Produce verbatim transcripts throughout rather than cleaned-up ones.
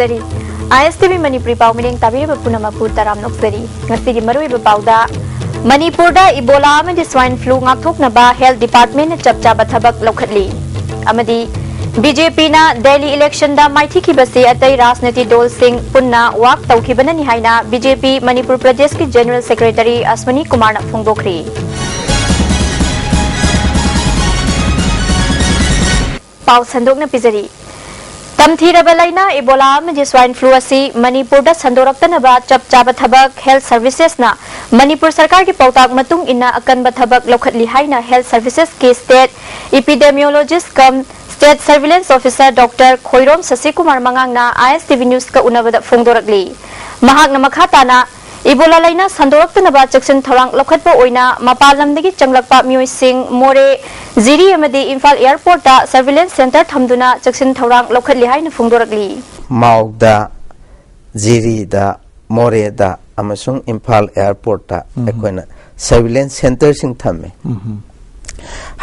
ꯖꯔꯤ꯫ ꯑꯥꯏ S T V Manipuri ꯄꯥꯎ ꯃꯤꯔꯦꯡ ꯇꯥꯕꯤꯔꯤꯕ ꯄꯨꯝꯅꯃꯛꯄꯨ ꯇꯔꯥꯝꯅ ꯑꯣꯛꯆꯔꯤ꯫ ꯉꯁꯤꯒꯤ ꯃꯔꯨꯑꯣꯏꯕ ꯄꯥꯎꯗ, ꯃꯅꯤꯄꯨꯔꯗ ꯏꯕꯣꯂꯥ ꯑꯃꯗꯤ ꯁ꯭ꯋꯥꯏꯟ ꯐ꯭ꯂꯨ ꯉꯥꯛꯊꯣꯛꯅꯕ ꯍꯦꯜꯊ ꯗꯤꯄꯥꯔꯠꯃꯦꯟꯅ ꯆꯞ ꯆꯥꯕ ꯊꯕꯛ ꯂꯧꯈꯠꯂꯤ꯫ ꯑꯃꯗꯤ ꯕꯤ ꯖꯦ ꯄꯤꯅ ꯗꯦꯜꯂꯤ ꯏꯂꯦꯛꯁꯟꯗ ꯃꯥꯏꯊꯤꯈꯤꯕꯁꯤ ꯑꯇꯩ ꯔꯥꯖꯅꯤꯇꯤ ꯗꯣꯜꯁꯤꯡ ꯄꯨꯟꯅ ꯋꯥꯛ ꯇꯧꯈꯤꯕꯅꯅꯤ ꯍꯥꯏꯅ ꯕꯤ ꯖꯦ ꯄꯤ ꯃꯅꯤꯄꯨꯔ ꯄ꯭ꯔꯗꯦꯁꯀꯤ ꯖꯦꯅꯔꯦꯜ ꯁꯦꯀ꯭ꯔꯦꯇꯔꯤ ꯑꯁ꯭ꯋꯤꯅꯤ ꯀꯨꯃꯥꯔꯅ ꯐꯣꯡꯗꯣꯛꯈ꯭ꯔꯤ꯫ ꯄꯥꯎ ꯁꯟꯗꯣꯛꯅ ꯄꯤꯖꯔꯤ꯫ ꯇꯝꯊꯤꯔꯕ ꯂꯥꯏꯅꯥ ꯏꯕꯣꯂꯥ ꯑꯃꯗꯤ ꯁ꯭ꯋꯥꯏꯟ ꯐ꯭ꯂꯨ ꯑꯁꯤ ꯃꯅꯤꯄꯨꯔꯗ ꯁꯟꯗꯣꯔꯛꯇꯅꯕ ꯆꯞ ꯆꯥꯕ ꯊꯕꯛ ꯍꯦꯜꯊ ꯁꯔꯚꯤꯁꯦꯁꯅ ꯃꯅꯤꯄꯨꯔ ꯁꯔꯀꯥꯔꯒꯤ ꯄꯥꯎꯇꯥꯛ ꯃꯇꯨꯡ ꯏꯟꯅ ꯑꯀꯟꯕ ꯊꯕꯛ ꯂꯧꯈꯠꯂꯤ ꯍꯥꯏꯅ ꯍꯦꯜꯊ ꯁꯔꯚꯤꯁꯦꯁꯀꯤ ꯁ꯭ꯇꯦꯠ ꯏꯄꯤꯗꯦꯃꯤꯌꯣꯂꯣꯖꯤꯁ ꯀꯝ state surveillance officer doctor Khoirom ꯁꯁꯤꯀꯨꯃꯥꯔ ꯃꯉꯥꯡꯅ ꯑꯥꯏ ꯑꯦꯁ ꯇꯤ ꯚꯤ ꯅ꯭ꯌꯨꯁꯀ ꯎꯅꯕꯗ ꯐꯣꯡꯗꯣꯔꯛꯂꯤ꯫ ꯃꯍꯥꯛꯅ ꯃꯈꯥ ꯇꯥꯅ ꯏꯕꯣꯂꯥ ꯂꯥꯏꯅꯥ ꯁꯟꯗꯣꯔꯛꯇꯅꯕ ꯆꯦꯛꯁꯤꯟ ꯊꯧꯔꯥꯡ ꯂꯧꯈꯠꯄ ꯑꯣꯏꯅ ꯃꯄꯥꯟ ꯂꯝꯗꯒꯤ ꯆꯪꯂꯛꯄ ꯃꯤꯑꯣꯏꯁꯤꯡ ꯃꯣꯔꯦ, ꯖꯤꯔꯤ ꯑꯃꯗꯤ ꯏꯝꯐꯥꯜ ꯑꯦꯌꯔꯄꯣꯔꯠꯇ ꯁꯔꯚꯤꯂꯦꯟꯁ ꯁꯦꯟꯇꯔ ꯊꯝꯗꯨꯅ ꯆꯦꯛꯁꯤꯟ ꯊꯧꯔꯥꯡ ꯂꯧꯈꯠꯂꯤ ꯍꯥꯏꯅ ꯐꯣꯡꯗꯣꯔꯛꯂꯤ꯫ ꯃꯥꯎꯗ, ꯖꯤꯔꯤꯗ, ꯃꯣꯔꯦꯗ ꯑꯃꯁꯨꯡ ꯏꯝꯐꯥꯜ ꯑꯦꯌꯔꯄꯣꯔꯠꯇ ꯎꯝ꯫ ꯑꯩꯈꯣꯏꯅ ꯁꯔꯚꯤꯂꯦꯟꯁ ꯁꯦꯟꯇꯔꯁꯤꯡ ꯊꯝꯃꯤ꯫ ꯎꯝ꯫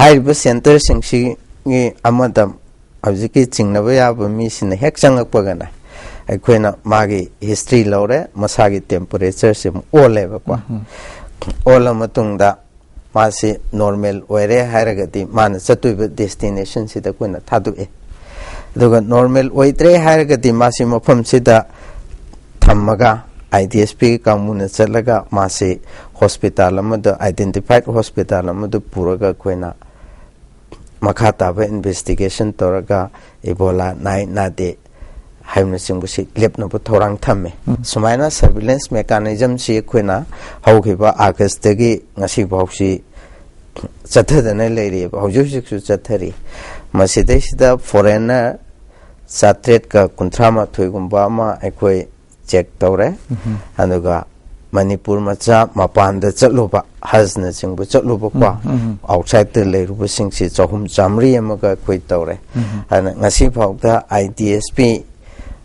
ꯍꯥꯏꯔꯤꯕ ꯁꯦꯟꯇꯔꯁꯤꯡꯁꯤꯒꯤ ꯑꯃꯗ ꯍꯧꯖꯤꯛꯀꯤ ꯆꯤꯡꯅꯕ ꯌꯥꯕ ꯃꯤꯁꯤꯅ ꯍꯦꯛ ꯆꯪꯉꯛꯄꯒꯅ ꯑꯩꯈꯣꯏꯅ ꯃꯥꯒꯤ ꯍꯤꯁꯇ꯭ꯔꯤ ꯂꯧꯔꯦ, ꯃꯁꯥꯒꯤ ꯇꯦꯝꯄꯔꯦꯆꯔꯁꯤ ꯑꯃꯨꯛ ꯑꯣꯜꯂꯦꯕꯀꯣ꯫ ꯎꯝ꯫ ꯑꯣꯜꯂ ꯃꯇꯨꯡꯗ ꯃꯥꯁꯤ ꯅꯣꯔꯃꯦꯜ ꯑꯣꯏꯔꯦ ꯍꯥꯏꯔꯒꯗꯤ ꯃꯥꯅ ꯆꯠꯇꯣꯏꯕ ꯗꯦꯁꯇꯤꯅꯦꯁꯟꯁꯤꯗ ꯑꯩꯈꯣꯏꯅ ꯊꯥꯗꯣꯛꯑꯦ꯫ ꯑꯗꯨꯒ ꯅꯣꯔꯃꯦꯜ ꯑꯣꯏꯗ꯭ꯔꯦ ꯍꯥꯏꯔꯒꯗꯤ ꯃꯥꯁꯤ ꯃꯐꯝꯁꯤꯗ ꯊꯝꯃꯒ ꯑꯥꯏ ꯗꯤ ꯑꯦꯁ ꯄꯤ ꯀꯥꯡꯕꯨꯅ ꯆꯠꯂꯒ ꯃꯥꯁꯤ ꯍꯣꯁꯄꯤꯇꯥꯜ ꯑꯃꯗ, ꯑꯥꯏꯗꯦꯟꯇꯤꯐꯥꯏꯠ ꯍꯣꯁꯄꯤꯇꯥꯜ ꯑꯃꯗ ꯄꯨꯔꯒ ꯑꯩꯈꯣꯏꯅ ꯃꯈꯥ ꯇꯥꯕ ꯏꯟꯚꯦꯁꯇꯤꯒꯦꯁꯟ ꯇꯧꯔꯒ ꯏꯕꯣꯂꯥ ꯅꯥꯏ ꯅꯥꯗꯦ ꯍꯥꯏꯕꯅꯆꯤꯡꯕꯁꯤ ꯂꯦꯞꯅꯕ ꯊꯧꯔꯥꯡ ꯊꯝꯃꯦ꯫ ꯎꯝ꯫ ꯁꯨꯃꯥꯏꯅ ꯁꯔꯚꯤꯂꯦꯟꯁ ꯃꯦꯀꯥꯅꯤꯖꯝꯁꯤ ꯑꯩꯈꯣꯏꯅ ꯍꯧꯈꯤꯕ ꯑꯥꯒꯁꯇꯒꯤ ꯉꯁꯤ ꯐꯥꯎꯁꯤ ꯆꯠꯊꯗꯅ ꯂꯩꯔꯤꯑꯕ, ꯍꯧꯖꯤꯛ ꯍꯧꯖꯤꯛꯁꯨ ꯆꯠꯊꯔꯤ꯫ ꯃꯁꯤꯗꯩꯁꯤꯗ ꯐꯣꯔꯦꯟꯅꯔ ꯆꯥꯇ꯭ꯔꯦꯠꯀ ꯀꯨꯟꯊ꯭ꯔꯥ ꯃꯥꯊꯣꯏꯒꯨꯝꯕ ꯑꯃ ꯑꯩꯈꯣꯏ ꯆꯦꯛ ꯇꯧꯔꯦ꯫ ꯎꯝ꯫ ꯑꯗꯨꯒ ꯃꯅꯤꯄꯨꯔ ꯃꯆꯥ ꯃꯄꯥꯟꯗ ꯆꯠꯂꯨꯕ, ꯍꯖꯅꯆꯤꯡꯕ ꯆꯠꯂꯨꯕꯀꯣ, ꯎꯝ, ꯎꯝ꯫ ꯑꯥꯎꯠꯁꯥꯏꯗꯠꯇ ꯂꯩꯔꯨꯕꯁꯤꯡꯁꯤ ꯆꯍꯨꯝ ꯆꯥꯃꯔꯤ ꯑꯃꯒ ꯑꯩꯈꯣꯏ ꯇꯧꯔꯦ꯫ ꯎꯝ꯫ ꯑꯗꯨꯅ ꯉꯁꯤ ꯐꯥꯎꯗ ꯑꯥꯏ ꯗꯤ ꯑꯦꯁ ꯄꯤ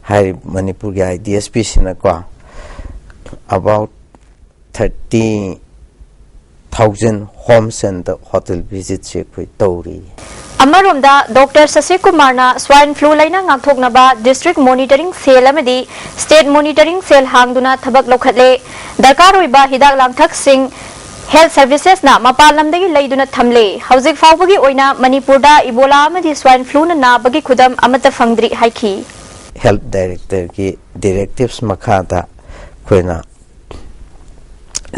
ꯍꯥꯏꯔꯤꯕ ꯃꯅꯤꯄꯨꯔꯒꯤ I D S ꯄꯤꯁꯤꯅꯀꯣ, about thirty thousand homes and hotel visitꯁꯦ ꯑꯩꯈꯣꯏ ꯇꯧꯔꯤ꯫ ꯑꯃꯔꯣꯝꯗ, ꯗꯣꯛꯇꯔ ꯁꯁꯤꯀꯨꯃꯥꯔꯅ swine flu ꯂꯩꯅꯥ ꯉꯥꯛꯊꯣꯛꯅꯕ district monitoring cell ꯑꯃꯗꯤ state monitoring cell ꯍꯥꯡꯗꯨꯅ ꯊꯕꯛ ꯂꯧꯈꯠꯂꯦ꯫ ꯗꯔꯀꯥꯔ ꯑꯣꯏꯕ ꯍꯤꯗꯥꯛ ꯂꯥꯡꯊꯛꯁꯤꯡ health servicesꯅ ꯃꯄꯥꯟ ꯂꯝꯗꯒꯤ ꯂꯩꯗꯨꯅ ꯊꯝꯂꯦ꯫ ꯍꯧꯖꯤꯛ ꯐꯥꯎꯕꯒꯤ ꯑꯣꯏꯅ ꯃꯅꯤꯄꯨꯔꯗ Ebola ꯑꯃꯗꯤ swine fluꯅ ꯅꯥꯕꯒꯤ ꯈꯨꯗꯝ ꯑꯃꯠꯇ ꯐꯪꯗ꯭ꯔꯤ ꯍꯥꯏꯈꯤ꯫ Health Directorꯒꯤ directives ꯃꯈꯥꯗ ꯑꯩꯈꯣꯏꯅ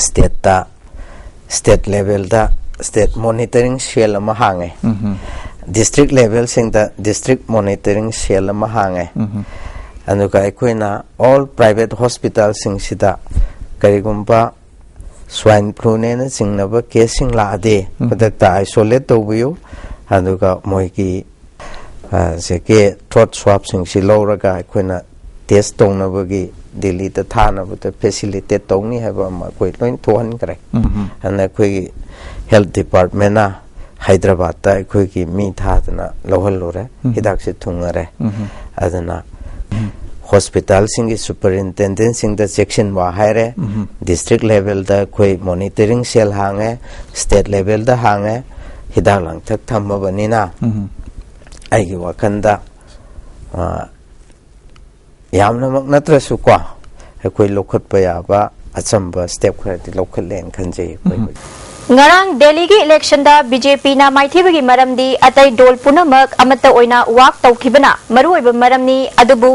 stateꯇ, state levelꯗ state monitoring cell ꯑꯃ ꯍꯥꯡꯉꯦ꯫ District levelꯁꯤꯡꯗ district monitoring cell ꯑꯃ ꯍꯥꯡꯉꯦ꯫ ꯑꯗꯨꯒ ꯑꯩꯈꯣꯏꯅ all private hospitalꯁꯤꯡꯁꯤꯗ ꯀꯔꯤꯒꯨꯝꯕ swine fluꯅꯦꯅ ꯆꯤꯡꯅꯕ caseꯁꯤꯡ ꯂꯥꯛꯑꯗꯤ ꯈꯨꯗꯛꯇ isolate ꯇꯧꯕꯤꯌꯨ꯫ ꯑꯗꯨꯒ ꯃꯣꯏꯒꯤ, ꯑ, ꯉꯁꯥꯏꯒꯤ throat swabꯁꯤꯡꯁꯤ ꯂꯧꯔꯒ ꯑꯩꯈꯣꯏꯅ test ꯇꯧꯅꯕꯒꯤ ꯗꯤꯜꯂꯤꯗ ꯊꯥꯅꯕꯗ facilitate ꯇꯧꯅꯤ ꯍꯥꯏꯕ ꯑꯃ ꯑꯩꯈꯣꯏ ꯂꯣꯏ ꯊꯣꯛꯍꯟꯈ꯭ꯔꯦ꯫ ꯑꯗꯨꯅ ꯑꯩꯈꯣꯏꯒꯤ health departmentꯅ ꯍꯥꯏꯗ꯭ꯔꯕꯥꯗꯇ ꯑꯩꯈꯣꯏꯒꯤ ꯃꯤ ꯊꯥꯗꯅ ꯂꯧꯍꯜꯂꯨꯔꯦ꯫ ꯍꯤꯗꯥꯛꯁꯦ ꯊꯨꯡꯉꯔꯦ꯫ ꯑꯗꯨꯅ hospitalꯁꯤꯡꯒꯤ superintendentꯁꯤꯡꯗ ꯆꯦꯛꯁꯤꯟꯕ ꯍꯥꯏꯔꯦ꯫ District levelꯗ ꯑꯩꯈꯣꯏ monitoring cell ꯍꯥꯡꯉꯦ, state levelꯗ ꯍꯥꯡꯉꯦ꯫ ꯍꯤꯗꯥꯛ ꯂꯥꯡꯊꯛ ꯊꯝꯃꯕꯅꯤꯅ ꯑꯩꯒꯤ ꯋꯥꯈꯜꯗ, ꯑ, ꯌꯥꯝꯅꯃꯛ ꯅꯠꯇ꯭ꯔꯁꯨꯀꯣ, ꯑꯩꯈꯣꯏ ꯂꯧꯈꯠꯄ ꯌꯥꯕ ꯑꯆꯝꯕ step ꯈꯔꯗꯤ ꯂꯧꯈꯠꯂꯦꯅ ꯈꯟꯖꯩ ꯑꯩꯈꯣꯏ꯫ ꯉꯔꯥꯡ ꯗꯦꯜꯂꯤꯒꯤ electionꯗ BJPꯅ ꯃꯥꯏꯊꯤꯕꯒꯤ ꯃꯔꯝꯗꯤ ꯑꯇꯩ ꯗꯣꯜ ꯄꯨꯝꯅꯃꯛ ꯑꯃꯠꯇ ꯑꯣꯏꯅ walk ꯇꯧꯈꯤꯕꯅ ꯃꯔꯨꯑꯣꯏꯕ ꯃꯔꯝꯅꯤ꯫ ꯑꯗꯨꯕꯨ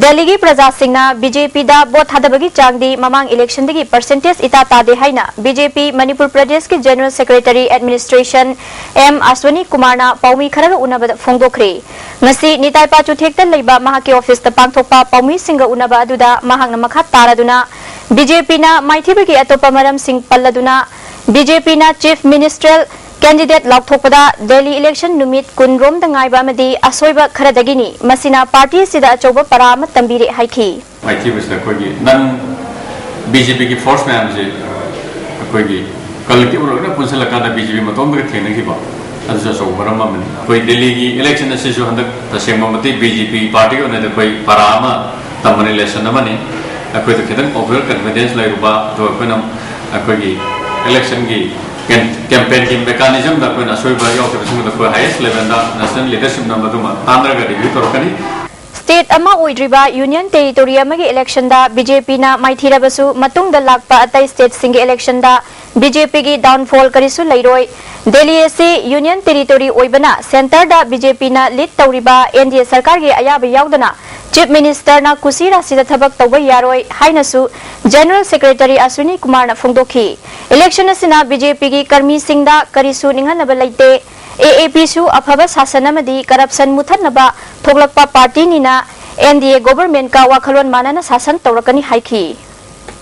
ꯗꯦꯜꯂꯤꯒꯤ ꯄ꯭ꯔꯖꯥꯁꯤꯡꯅ BJPꯗ vote ꯊꯥꯗꯕꯒꯤ ꯆꯥꯡꯗꯤ ꯃꯃꯥꯡ electionꯗꯒꯤ percentage ꯏꯇꯥ ꯇꯥꯗꯦ ꯍꯥꯏꯅ BJP ꯃꯅꯤꯄꯨꯔ ꯄ꯭ꯔꯗꯦꯁꯀꯤ General Secretary Administration M ꯑꯁ꯭ꯋꯅꯤ ꯀꯨꯃꯥꯔꯅ ꯄꯥꯎꯃꯤ ꯈꯔꯒ ꯎꯅꯕꯗ ꯐꯣꯡꯗꯣꯛꯈ꯭ꯔꯦ꯫ ꯉꯁꯤ ꯅꯤꯇꯥꯏ ꯄꯥꯆꯨꯊꯦꯛꯇ ꯂꯩꯕ ꯃꯍꯥꯛꯀꯤ officeꯇ ꯄꯥꯡꯊꯣꯛꯄ ꯄꯥꯎꯃꯤꯁꯤꯡꯒ ꯎꯅꯕ ꯑꯗꯨꯗ ꯃꯍꯥꯛꯅ ꯃꯈꯥ ꯇꯥꯔꯗꯨꯅ BJPꯅ ꯃꯥꯏꯊꯤꯕꯒꯤ ꯑꯇꯣꯞꯄ ꯃꯔꯝꯁꯤꯡ ꯄꯜꯂꯗꯨꯅ, BJPꯅ Chief Ministerial candidate ꯂꯥꯎꯊꯣꯛꯄꯗ Delhi election ꯅꯨꯃꯤꯠ ꯀꯨꯟ ꯔꯣꯝꯗ ꯉꯥꯏꯕ ꯑꯃꯗꯤ ꯑꯁꯣꯏꯕ ꯈꯔꯗꯒꯤꯅꯤ, ꯃꯁꯤꯅ party ꯑꯁꯤꯗ ꯑꯆꯧꯕ ꯄꯔꯥ ꯑꯃ ꯇꯝꯕꯤꯔꯦ ꯍꯥꯏꯈꯤ꯫ ꯃꯥꯏꯊꯤꯕꯁꯤꯗ ꯑꯩꯈꯣꯏꯒꯤ ꯅꯟ BJPꯒꯤ force ꯃꯌꯥꯝꯁꯤ ꯑꯩꯈꯣꯏꯒꯤ collective ꯑꯣꯏꯅ ꯄꯨꯟꯁꯤꯜꯂꯀꯥꯟꯗ BJP ꯃꯇꯣꯝꯇꯒ ꯊꯦꯡꯅꯈꯤꯕ, ꯑꯗꯨꯁꯨ ꯑꯆꯧꯕ ꯃꯔꯝ ꯑꯃꯅꯤ꯫ ꯑꯩꯈꯣꯏ ꯗꯦꯜꯂꯤꯒꯤ election ꯑꯁꯤꯁꯨ ꯍꯟꯗꯛ ꯇꯁꯦꯡꯕꯃꯛꯇꯤ BJP partyꯒꯤ ꯑꯣꯏꯅꯗꯤ ꯑꯩꯈꯣꯏ ꯄꯔꯥ ꯑꯃ ꯇꯝꯕꯅꯤ, lesson ꯑꯃꯅꯤ꯫ ꯑꯩꯈꯣꯏꯗ ꯈꯤꯇꯪ over confidence ꯂꯩꯔꯨꯕ, ꯑꯗꯨꯒ ꯑꯩꯈꯣꯏꯅ ꯑꯩꯈꯣꯏꯒꯤ electionꯒꯤ ꯀꯦꯝꯄꯦꯟꯒꯤ ꯃꯦꯀꯥꯅꯤꯖꯝꯗ ꯑꯩꯈꯣꯏꯅ ꯑꯁꯣꯏꯕ ꯌꯥꯎꯈꯤꯕꯁꯤꯡꯗꯨ ꯑꯩꯈꯣꯏ ꯍꯥꯏꯌꯦꯁ ꯂꯦꯚꯦꯜꯗ ꯅꯦꯁꯅꯦꯜ ꯂꯤꯗꯔꯁꯤꯞꯅ ꯃꯗꯨꯃ ꯇꯥꯟꯅꯔꯒ ꯔꯤꯚ꯭ꯌꯨ ꯇꯧꯔꯛꯀꯅꯤ꯫ ꯁ꯭ꯇꯦꯠ ꯑꯃ ꯑꯣꯏꯗ꯭ꯔꯤꯕ ꯌꯨꯅꯤꯌꯟ ꯇꯦꯔꯤꯇꯣꯔꯤ ꯑꯃꯒꯤ ꯏꯂꯦꯛꯁꯟꯗ ꯕꯤ ꯖꯦ ꯄꯤꯅ ꯃꯥꯏꯊꯤꯔꯕꯁꯨ ꯃꯇꯨꯡꯗ ꯂꯥꯛꯄ ꯑꯇꯩ ꯁ꯭ꯇꯦꯠꯁꯤꯡꯒꯤ ꯏꯂꯦꯛꯁꯟꯗ ꯕꯤ ꯖꯦ ꯄꯤꯒꯤ ꯗꯥꯎꯟꯐꯣꯜ ꯀꯔꯤꯁꯨ ꯂꯩꯔꯣꯏ꯫ ꯗꯦꯜꯂꯤ ꯑꯁꯤ ꯌꯨꯅꯤꯌꯟ ꯇꯦꯔꯤꯇꯣꯔꯤ ꯑꯣꯏꯕꯅ ꯁꯦꯟꯇꯔꯗ ꯕꯤ ꯖꯦ ꯄꯤꯅ ꯂꯤꯗ ꯇꯧꯔꯤꯕ ꯑꯦꯟ ꯗꯤ ꯑꯦ ꯁꯔꯀꯥꯔꯒꯤ ꯑꯌꯥꯕ ꯌꯥꯎꯗꯅ ꯆꯤꯐ ꯃꯤꯅꯤꯁꯇꯔꯅ ꯀꯨꯁꯤ ꯔꯥꯁꯤꯗ ꯊꯕꯛ ꯇꯧꯕ ꯌꯥꯔꯣꯏ ꯍꯥꯏꯅꯁꯨ ꯖꯦꯅꯔꯦꯜ ꯁꯦꯀ꯭ꯔꯦꯇꯔꯤ ꯑꯁ꯭ꯋꯤꯅꯤ ꯀꯨꯃꯥꯔꯅ ꯐꯣꯡꯗꯣꯛꯈꯤ꯫ ꯏꯂꯦꯛꯁꯟ ꯑꯁꯤꯅ ꯕꯤ ꯖꯦ ꯄꯤꯒꯤ ꯀꯔꯃꯤꯁꯤꯡꯗ ꯀꯔꯤꯁꯨ ꯅꯤꯡꯍꯟꯅꯕ ꯂꯩꯇꯦ꯫ ꯑꯦ ꯑꯦ ꯄꯤꯁꯨ ꯑꯐꯕ ꯁꯥꯁꯟ ꯑꯃꯗꯤ ꯀꯔꯞꯁꯟ ꯃꯨꯊꯠꯅꯕ ꯊꯣꯛꯂꯛꯄ ꯄꯥꯔꯇꯤꯅꯤꯅ ꯑꯦꯟ ꯗꯤ ꯑꯦ ꯒꯣꯚꯔꯟꯃꯦꯟꯠꯀ ꯋꯥꯈꯜꯂꯣꯟ ꯃꯥꯟꯅꯅ ꯁꯥꯁꯟ ꯇꯧꯔꯛꯀꯅꯤ ꯍꯥꯏꯈꯤ꯫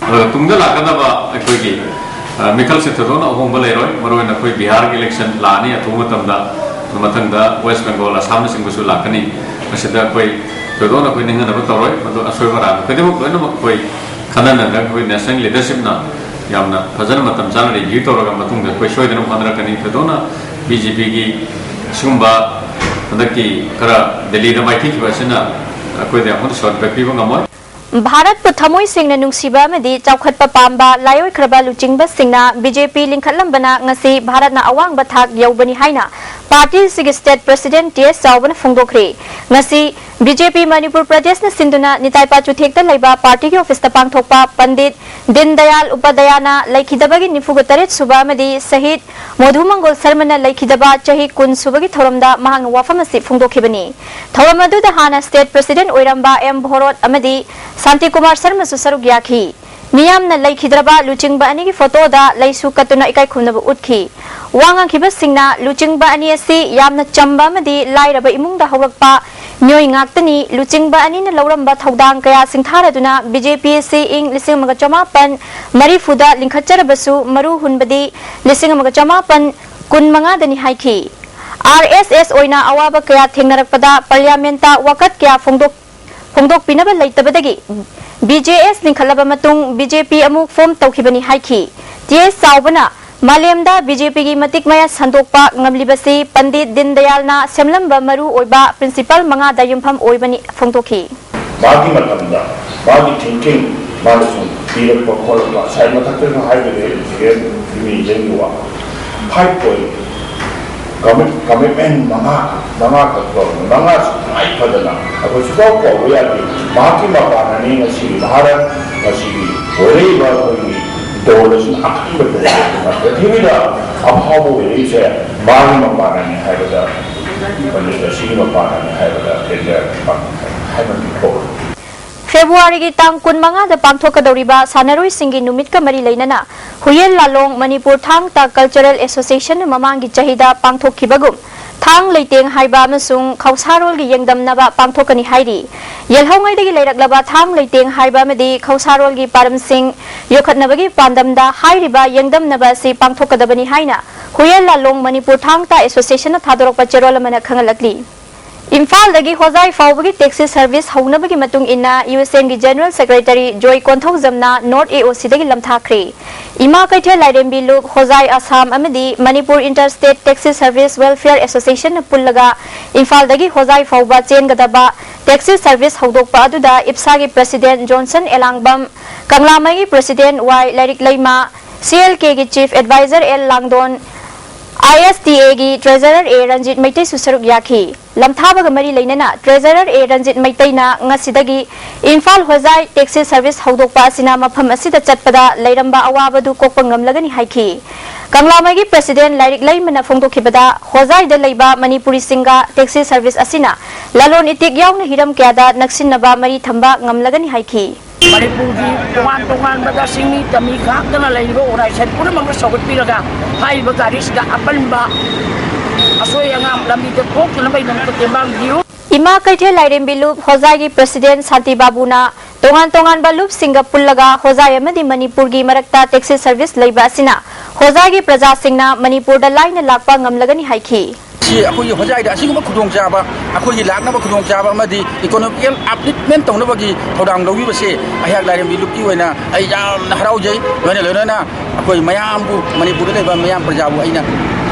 ꯑꯗꯨꯒ ꯇꯨꯡꯗ ꯂꯥꯛꯀꯗꯕ ꯑꯩꯈꯣꯏꯒꯤ, ꯑ, ꯃꯤꯈꯜꯁꯦ ꯊꯣꯏꯗꯣꯛꯅ ꯑꯍꯣꯡꯕ ꯂꯩꯔꯣꯏ꯫ ꯃꯔꯨꯑꯣꯏꯅ ꯑꯩꯈꯣꯏ ꯕꯤꯍꯥꯔꯒꯤ ꯏꯂꯦꯛꯁꯟ ꯂꯥꯛꯑꯅꯤ ꯑꯊꯨꯕ ꯃꯇꯝꯗ, ꯃꯊꯪꯗ ꯋꯦꯁ ꯕꯦꯡꯒꯣꯜ, ꯑꯁꯥꯝꯅꯆꯤꯡꯕꯁꯨ ꯂꯥꯛꯀꯅꯤ꯫ ꯃꯁꯤꯗ ꯑꯩꯈꯣꯏ ꯊꯣꯏꯗꯣꯛꯅ ꯑꯩꯈꯣꯏ ꯅꯤꯡꯍꯟꯅꯕ ꯇꯧꯔꯣꯏ꯫ ꯃꯗꯨ ꯑꯁꯣꯏꯕ ꯑꯔꯥꯟꯕ ꯈꯨꯗꯤꯡꯃꯛ ꯂꯣꯏꯅꯃꯛ ꯑꯩꯈꯣꯏ ꯈꯟꯅ ꯅꯩꯅꯔꯒ ꯑꯩꯈꯣꯏ ꯅꯦꯁꯅꯦꯜ ꯂꯤꯗꯔꯁꯤꯞꯅ ꯌꯥꯝꯅ ꯐꯖꯅ ꯃꯇꯝ ꯆꯥꯅ ꯔꯤꯚ꯭ꯌꯨ ꯇꯧꯔꯒ ꯃꯇꯨꯡꯗ ꯑꯩꯈꯣꯏ ꯁꯣꯏꯗꯅꯕ ꯍꯣꯠꯅꯔꯛꯀꯅꯤ꯫ ꯊꯣꯏꯗꯣꯛꯅ ꯕꯤ ꯖꯦ ꯄꯤꯒꯤ ꯁꯤꯒꯨꯝꯕ ꯍꯟꯗꯛꯀꯤ ꯈꯔ ꯗꯦꯜꯂꯤꯗ ꯃꯥꯏꯊꯤꯈꯤꯕ ꯑꯁꯤꯅ ꯑꯩꯈꯣꯏꯗ ꯌꯥꯝ ꯀꯟꯅ ꯁꯣꯛꯍꯟꯕ ꯄꯤꯕ ꯉꯝꯃꯣꯏ꯫ ꯚꯥꯔꯠꯄꯨ ꯊꯃꯣꯏ ꯁꯦꯡꯅ ꯅꯨꯡꯁꯤꯕ ꯑꯃꯗꯤ ꯆꯥꯎꯈꯠꯄ ꯄꯥꯝꯕ ꯂꯥꯏꯑꯣꯏꯈ꯭ꯔꯕ ꯂꯨꯆꯤꯡꯕꯁꯤꯡꯅ ꯕꯤ ꯖꯦ ꯄꯤ ꯂꯤꯡꯈꯠꯂꯝꯕꯅ ꯉꯁꯤ ꯚꯥꯔꯠꯅ ꯑꯋꯥꯡꯕ ꯊꯥꯛ ꯌꯧꯕꯅꯤ ꯍꯥꯏꯅ ꯄꯥꯔꯇꯤ ꯑꯁꯤꯒꯤ ꯁ꯭ꯇꯦꯠ ꯄ꯭ꯔꯁꯤꯗꯦꯟꯠ ꯇꯤ ꯑꯦꯁ ꯆꯥꯎꯕꯅ ꯐꯣꯡꯗꯣꯛꯈ꯭ꯔꯦ꯫ ꯉꯁꯤ ꯕꯤ ꯖꯦ ꯄꯤ ꯃꯅꯤꯄꯨꯔ ꯄ꯭ꯔꯗꯦꯁꯅ ꯁꯤꯟꯗꯨꯅ ꯅꯤꯇꯥꯏ ꯄꯥꯆꯨꯊꯦꯛꯇ ꯂꯩꯕ ꯄꯥꯔꯇꯤꯒꯤ ꯑꯣꯐꯤꯁꯇ ꯄꯥꯡꯊꯣꯛꯄ ꯄꯟꯗꯤꯠ ꯗꯤꯟ ꯗꯌꯥꯜ ꯎꯄꯥꯙ꯭ꯌꯥꯌꯅ ꯂꯩꯈꯤꯗꯕꯒꯤ ꯅꯤꯐꯨꯒ ꯇꯔꯦꯠ ꯁꯨꯕ ꯑꯃꯗꯤ ꯁꯍꯤꯗ ꯃꯣꯙꯨ ꯃꯪꯒꯣꯜ ꯁꯔꯃꯅ ꯂꯩꯈꯤꯗꯕ ꯆꯍꯤ ꯀꯨꯟ ꯁꯨꯕꯒꯤ ꯊꯧꯔꯝꯗ ꯃꯍꯥꯛꯅ ꯋꯥꯐꯝ ꯑꯁꯤ ꯐꯣꯡꯗꯣꯛꯈꯤꯕꯅꯤ꯫ ꯊꯧꯔꯝ ꯑꯗꯨꯗ ꯍꯥꯟꯅ ꯁ꯭ꯇꯦꯠ ꯄ꯭ꯔꯁꯤꯗꯦꯟꯠ ꯑꯣꯏꯔꯝꯕ ꯑꯦꯝ ꯚꯣꯔꯣꯠ ꯑꯃꯗꯤ ꯁꯥꯟꯇꯤꯀꯨꯃꯥꯔ ꯁꯔꯃꯁꯨ ꯁꯔꯨꯛ ꯌꯥꯈꯤ꯫ ꯃꯤꯌꯥꯝꯅ ꯂꯩꯈꯤꯗ꯭ꯔꯕ ꯂꯨꯆꯤꯡꯕ ꯑꯅꯤꯒꯤ ꯐꯣꯇꯣꯗ ꯂꯩꯁꯨ ꯀꯠꯇꯨꯅ ꯏꯀꯥꯏ ꯈꯨꯝꯅꯕ ꯎꯠꯈꯤ꯫ ꯋꯥ ꯉꯥꯡꯈꯤꯕꯁꯤꯡꯅ ꯂꯨꯆꯤꯡꯕ ꯑꯅꯤ ꯑꯁꯤ ꯌꯥꯝꯅ ꯆꯝꯕ ꯑꯃꯗꯤ ꯂꯥꯏꯔꯕ ꯏꯃꯨꯡꯗ ꯍꯧꯔꯛꯄ ꯃꯤꯑꯣꯏ ꯉꯥꯛꯇꯅꯤ꯫ ꯂꯨꯆꯤꯡꯕ ꯑꯅꯤꯅ ꯂꯧꯔꯝꯕ ꯊꯧꯗꯥꯡ ꯀꯌꯥ ꯁꯤꯡꯊꯥꯔꯗꯨꯅ ꯕꯤ ꯖꯦ ꯄꯤ ꯑꯁꯤ ꯏꯪ ꯂꯤꯁꯤꯡ ꯑꯃꯒ ꯆꯃꯥꯄꯟ ꯃꯔꯤꯐꯨꯗ ꯂꯤꯡꯈꯠꯆꯔꯕꯁꯨ ꯃꯔꯨ ꯍꯨꯟꯕꯗꯤ ꯂꯤꯁꯤꯡ ꯑꯃꯒ ꯆꯃꯥꯄꯟ ꯀꯨꯟ ꯃꯉꯥꯗꯅꯤ ꯍꯥꯏꯈꯤ꯫ ꯑꯥꯔ ꯑꯦꯁ ꯑꯦꯁ ꯑꯣꯏꯅ ꯑꯋꯥꯕ ꯀꯌꯥ ꯊꯦꯡꯅꯔꯛꯄꯗ ꯄꯥꯔꯂꯤꯌꯥꯃꯦꯟꯠꯇ ꯋꯥꯀꯠ ꯀꯌꯥ ꯐꯣꯡꯗꯣꯛ-, ꯐꯣꯡꯗꯣꯛꯄꯤꯅꯕ ꯂꯩꯇꯕꯗꯒꯤ ꯕꯤ ꯖꯦ ꯑꯦꯁ ꯂꯤꯡꯈꯠꯂꯕ ꯃꯇꯨꯡ ꯕꯤ ꯖꯦ ꯄꯤ ꯑꯃꯨꯛ ꯐꯣꯔꯝ ꯇꯧꯈꯤꯕꯅꯤ ꯍꯥꯏꯈꯤ꯫ ꯇꯤ ꯑꯦꯁ ꯆꯥꯎꯕꯅ ꯃꯥꯂꯦꯝꯗ ꯕꯤ ꯖꯦ ꯄꯤꯒꯤ ꯃꯇꯤꯛ ꯃꯌꯥ ꯁꯟꯗꯣꯛꯄ ꯉꯝꯂꯤꯕꯁꯤ ꯄꯟꯗꯤꯠ ꯗꯤꯟ ꯗꯌꯥꯜꯅ ꯁꯦꯝꯂꯝꯕ ꯃꯔꯨ ꯑꯣꯏꯕ ꯄ꯭ꯔꯤꯟꯁꯤꯄꯜ ꯃꯉꯥꯗ ꯌꯨꯝꯐꯝ ꯑꯣꯏꯕꯅꯤ ꯐꯣꯡꯗꯣꯛꯈꯤ꯫ ꯃꯥꯒꯤ ꯃꯇꯝꯗ ꯃꯥꯒꯤ ꯊꯤꯡꯀꯤꯡ, ꯃꯥꯅ ꯁꯨꯝ ꯄꯤꯔꯛꯄ ꯈꯣꯠꯂꯛꯄ, ꯉꯁꯥꯏ ꯃꯊꯛꯇꯁꯨ ꯍꯥꯏꯕꯗꯤ ꯍꯧꯖꯤꯛ ꯃꯤꯡꯖꯦꯜꯒꯤ ꯋꯥ, ꯐꯥꯏꯚ ꯄꯣꯏꯟ ꯀꯃꯤꯠ ꯀꯃꯤꯠꯃꯦꯟ ꯃꯉꯥ, ꯃꯉꯥ ꯈꯛ ꯇꯧꯔꯒ, ꯃꯉꯥꯁꯨ ꯇꯉꯥꯏ ꯐꯗꯅ ꯑꯩꯈꯣꯏ ꯁꯨꯡꯀꯥꯎ ꯀꯥꯎꯕ ꯌꯥꯗꯦ꯫ ꯃꯍꯥꯛꯀꯤ ꯃꯄꯥꯟꯅꯅꯤ ꯉꯁꯤꯒꯤ ꯚꯥꯔꯠ, ꯉꯁꯤꯒꯤ ꯑꯣꯏꯔꯛꯏꯕ ꯑꯩꯈꯣꯏꯒꯤ ꯗꯣꯜ ꯑꯁꯤꯅ ꯑꯍꯥꯟꯕ ꯗꯣꯜ, ꯄ꯭ꯔꯤꯊꯤꯕꯤꯗ ꯑꯐꯥꯎꯕ ꯑꯣꯏꯔꯛꯏꯁꯦ ꯃꯥꯒꯤ ꯃꯄꯥꯟꯅꯅꯤ ꯍꯥꯏꯕꯗ, ꯄꯟꯗꯤꯠ ꯑꯁꯤꯒꯤ ꯃꯄꯥꯟꯅꯅꯤ ꯍꯥꯏꯕꯗ ꯇꯦꯟꯖꯔ ꯍꯥꯏꯕ ꯊꯣꯛꯂꯦ꯫ ꯐꯦꯕ꯭ꯔꯨꯋꯥꯔꯤꯒꯤ ꯇꯥꯡ ꯀꯨꯟꯃꯉꯥꯗ ꯄꯥꯡꯊꯣꯛꯀꯗꯧꯔꯤꯕ ꯁꯥꯟꯅꯔꯣꯏꯁꯤꯡꯒꯤ ꯅꯨꯃꯤꯠꯀ ꯃꯔꯤ ꯂꯩꯅꯅ ꯍꯨꯌꯦꯟ ꯂꯥꯂꯣꯡ ꯃꯅꯤꯄꯨꯔ ꯊꯥꯡ ꯇꯥ ꯀꯜꯆꯔꯦꯜ ꯑꯦꯁꯣꯁꯤꯌꯦꯁꯟꯅ ꯃꯃꯥꯡꯒꯤ ꯆꯍꯤꯗ ꯄꯥꯡꯊꯣꯛꯈꯤꯕꯒꯨꯝ ꯊꯥꯡ ꯂꯩꯇꯦꯡ ꯍꯥꯏꯕ ꯑꯃꯁꯨꯡ ꯈꯧꯁꯥꯔꯣꯜꯒꯤ ꯌꯦꯡꯗꯝꯅꯕ ꯄꯥꯡꯊꯣꯛꯀꯅꯤ ꯍꯥꯏꯔꯤ꯫ ꯌꯦꯜꯍꯧꯉꯩꯗꯒꯤ ꯂꯩꯔꯛꯂꯕ ꯊꯥꯡ ꯂꯩꯇꯦꯡ ꯍꯥꯏꯕ ꯑꯃꯗꯤ ꯈꯧꯁꯥꯔꯣꯜꯒꯤ ꯄꯥꯔꯝꯁꯤꯡ ꯌꯣꯛꯈꯠꯅꯕꯒꯤ ꯄꯥꯟꯗꯝꯗ ꯍꯥꯏꯔꯤꯕ ꯌꯦꯡꯗꯝꯅꯕ ꯑꯁꯤ ꯄꯥꯡꯊꯣꯛꯀꯗꯕꯅꯤ ꯍꯥꯏꯅ ꯍꯨꯌꯦꯟ ꯂꯥꯂꯣꯡ ꯃꯅꯤꯄꯨꯔ ꯊꯥꯡ ꯇꯥ ꯑꯦꯁꯣꯁꯤꯌꯦꯁꯟꯅ ꯊꯥꯗꯣꯔꯛꯄ ꯆꯦꯔꯣꯜ ꯑꯃꯅ ꯈꯪꯍꯜꯂꯛꯂꯤ꯫ ꯏꯝꯐꯥꯜꯗꯒꯤ ꯍꯣꯖꯥꯏ ꯐꯥꯎꯕꯒꯤ ꯇꯦꯛꯁꯤ ꯁꯔꯚꯤꯁ ꯍꯧꯅꯕꯒꯤ ꯃꯇꯨꯡ ꯏꯟꯅ ꯌꯨ ꯑꯦꯁ ꯑꯦꯝꯒꯤ ꯖꯦꯅꯔꯦꯜ ꯁꯦꯀ꯭ꯔꯦꯇꯔꯤ ꯖꯣꯏ ꯀꯣꯟꯊꯧꯖꯝꯅ ꯅꯣꯔꯠ ꯑꯦ ꯑꯣ ꯁꯤꯗꯒꯤ ꯂꯝꯊꯥꯈ꯭ꯔꯦ꯫ ꯏꯃꯥ ꯀꯩꯊꯦꯜ ꯂꯥꯏꯔꯦꯝꯕꯤ ꯂꯨꯞ, ꯍꯣꯖꯥꯏ ꯑꯁꯥꯝ ꯑꯃꯗꯤ Manipur inter state taxi service welfare ꯑꯦꯁꯣꯁꯤꯌꯦꯁꯟꯅ ꯄꯨꯜꯂꯒ ꯏꯝꯐꯥꯜꯗꯒꯤ ꯍꯣꯖꯥꯏ ꯐꯥꯎꯕ ꯆꯦꯟꯒꯗꯕ ꯇꯦꯛꯁꯤ ꯁꯔꯚꯤꯁ ꯍꯧꯗꯣꯛꯄ ꯑꯗꯨꯗ ꯏꯞꯁꯥꯒꯤ ꯄ꯭ꯔꯁꯤꯗꯦꯟ ꯖꯣꯟꯁꯟ ꯑꯦꯂꯥꯡꯕꯝ, ꯀꯪꯂꯥꯃꯩꯒꯤ president Y Lairik Leima, C L ꯀꯦꯒꯤ chief adviser L Langdon, I S T ꯑꯦꯒꯤ ꯇ꯭ꯔꯦꯖꯔꯔ ꯑꯦ ꯔꯟꯖꯤꯠ ꯃꯩꯇꯩꯁꯨ ꯁꯔꯨꯛ ꯌꯥꯈꯤ꯫ ꯂꯝꯊꯥꯕꯒ ꯃꯔꯤ ꯂꯩꯅꯅ ꯇ꯭ꯔꯦꯖꯔꯔ ꯑꯦ ꯔꯟꯖꯤꯠ ꯃꯩꯇꯩꯅ ꯉꯁꯤꯗꯒꯤ ꯏꯝꯐꯥꯜ ꯍꯣꯖꯥꯏ ꯇꯦꯛꯁꯤ ꯁꯔꯚꯤꯁ ꯍꯧꯗꯣꯛꯄ ꯑꯁꯤꯅ ꯃꯐꯝ ꯑꯁꯤꯗ ꯆꯠꯄꯗ ꯂꯩꯔꯝꯕ ꯑꯋꯥꯕꯗꯨ ꯀꯣꯛꯄ ꯉꯝꯂꯒꯅꯤ ꯍꯥꯏꯈꯤ꯫ ꯀꯪꯂꯥꯃꯩꯒꯤ ꯄ꯭ꯔꯁꯤꯗꯦꯟ ꯂꯥꯏꯔꯤꯛ ꯂꯩꯃꯅ ꯐꯣꯡꯗꯣꯛꯈꯤꯕꯗ, ꯍꯣꯖꯥꯏꯗ ꯂꯩꯕ ꯃꯅꯤꯄꯨꯔꯤꯁꯤꯡꯒ ꯇꯦꯛꯁꯤ ꯁꯔꯚꯤꯁ ꯑꯁꯤꯅ ꯂꯂꯣꯟ ꯏꯇꯤꯛ ꯌꯥꯎꯅ ꯍꯤꯔꯝ ꯀꯌꯥꯗ ꯅꯛꯁꯤꯟꯅꯕ ꯃꯔꯤ ꯊꯝꯕ ꯉꯝꯂꯒꯅꯤ ꯍꯥꯏꯈꯤ꯫ ꯃꯅꯤꯄꯨꯔꯒꯤ ꯇꯣꯉꯥꯟ ꯇꯣꯉꯥꯟꯕꯗ ꯆꯤꯡꯃꯤ ꯇꯝꯃꯤ ꯈꯥꯛꯇꯅ ꯂꯩꯔꯤꯕ ꯑꯣꯔꯒꯅꯥꯏꯖꯦꯁꯟ ꯄꯨꯝꯅꯃꯛꯅ ꯆꯥꯎꯈꯠꯄꯤꯔꯒ ꯍꯥꯏꯔꯤꯕ ꯒꯥꯔꯤꯁꯤꯗ ꯑꯄꯟꯕ ꯑꯁꯣꯏ ꯑꯉꯥꯝ ꯂꯝꯕꯤꯗ ꯊꯣꯛꯇꯅꯕꯒꯤꯗꯃꯛꯇ ꯇꯦꯡꯕꯥꯡꯕꯤꯌꯨ꯫ ꯏꯃꯥ ꯀꯩꯊꯦꯜ ꯂꯥꯏꯔꯦꯝꯕꯤ ꯂꯨꯞ ꯍꯣꯖꯥꯏꯒꯤ ꯄ꯭ꯔꯁꯤꯗꯦꯟ ꯁꯥꯟꯇꯤ ꯕꯥꯕꯨꯅ ꯇꯣꯉꯥꯟ ꯇꯣꯉꯥꯟꯕ ꯂꯨꯞꯁꯤꯡꯒ ꯄꯨꯜꯂꯒ ꯍꯣꯖꯥꯏ ꯑꯃꯗꯤ ꯃꯅꯤꯄꯨꯔꯒꯤ ꯃꯔꯛꯇ ꯇꯦꯛꯁꯤ ꯁꯔꯚꯤꯁ ꯂꯩꯕ ꯑꯁꯤꯅ ꯍꯣꯖꯥꯏꯒꯤ ꯄ꯭ꯔꯖꯥꯁꯤꯡꯅ ꯃꯅꯤꯄꯨꯔꯗ ꯂꯥꯏꯅ ꯂꯥꯛꯄ ꯉꯝꯂꯒꯅꯤ ꯍꯥꯏꯈꯤ꯫ ꯁꯤ ꯑꯩꯈꯣꯏꯒꯤ ꯍꯣꯖꯥꯏꯗ ꯑꯁꯤꯒꯨꯝꯕ ꯈꯨꯗꯣꯡꯆꯥꯕ, ꯑꯩꯈꯣꯏꯒꯤ ꯂꯥꯛꯅꯕ ꯈꯨꯗꯣꯡꯆꯥꯕ ꯑꯃꯗꯤ ꯏꯀꯣꯅꯣꯃꯤꯀꯦꯜ ꯑꯞꯂꯤꯞꯃꯦꯟ ꯇꯧꯅꯕꯒꯤ ꯊꯧꯗꯥꯡ ꯂꯧꯕꯤꯕꯁꯦ ꯑꯩꯍꯥꯛ ꯂꯥꯏꯔꯦꯝꯕꯤ ꯂꯨꯞꯀꯤ ꯑꯣꯏꯅ ꯑꯩ ꯌꯥꯝꯅ ꯍꯔꯥꯎꯖꯩ꯫ ꯂꯣꯏꯅ ꯂꯣꯏꯅꯅ ꯑꯩꯈꯣꯏ ꯃꯌꯥꯝꯕꯨ, ꯃꯅꯤꯄꯨꯔꯗ ꯂꯩꯕ ꯃꯌꯥꯝ ꯄ꯭ꯔꯖꯥꯕꯨ ꯑꯩꯅ